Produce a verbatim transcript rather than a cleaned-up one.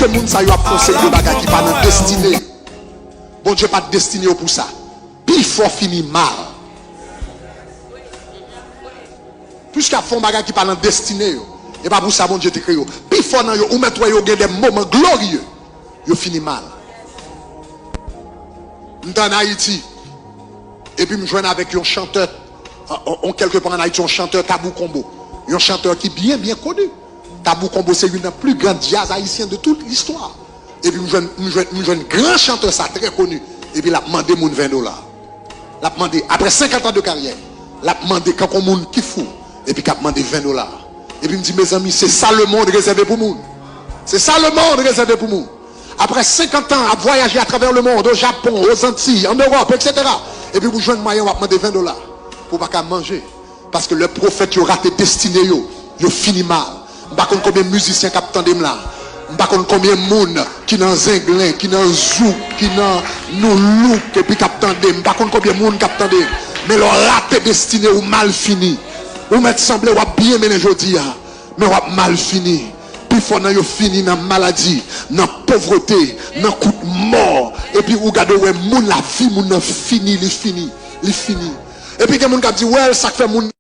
Ke moun sa yo ap fè yon seri de bagay ki pa nan destine yo. Bondye pa t destine yo pou sa. Pifò fini mal. Piske ap fè yon bagay ki pa nan destine yo. E pa pou sa Bondye te kreye yo. Pifò nan yo, ou mèt wè yo gen de moman glorye. Yo fini mal. M t ann Ayiti. Epi m jwenn avèk yon chantè, on, on, kèlke pa ann Ayiti, yon chantè Tabou Combo. Yon chantè ki byen, byen koni. Tabou Combo se youn nan pli gran djaz ayisyen de tout listwa. Epi m jwenn, m jwenn, m jwenn gran chantè sa trè koni. Epi l ap mande moun ven dola. L ap mande, apre senkant an de karyè, l ap mande kankou moun ki fou. Epi k ap mande ven dola. Epi m di, mezanmi, se sa lemonn rezève pou moun. Se sa lemonn rezève pou moun. Apre senkant an ap vwayaje atravè lemonn, o Japon, o Zantiy, an Ewòp, etsetera. Epi pou jwenn mwayen w ap mande ven dola pou w pa ka manje. Paske lè pwofèt yo rate destine yo, yo fini mal. M pa konn konbyen mizisyen k ap tande m la. M pa konn konbyen moun ki nan zenglen, ki nan zouk, ki nan noulouk, epi k ap tande m. M pa konn konbyen moun k ap tande m. Men lè w rate destine, ou mal fini. Ou mèt sanble w ap byen mennen jodi a, men w ap mal fini. Pifò nan yo fini nan maladi, nan povrete, nan kout mò. Epi ou gade, ou wè moun, lavi moun nan fini, li fini, li fini. Epi gen moun k ap di, wè, sa k fè moun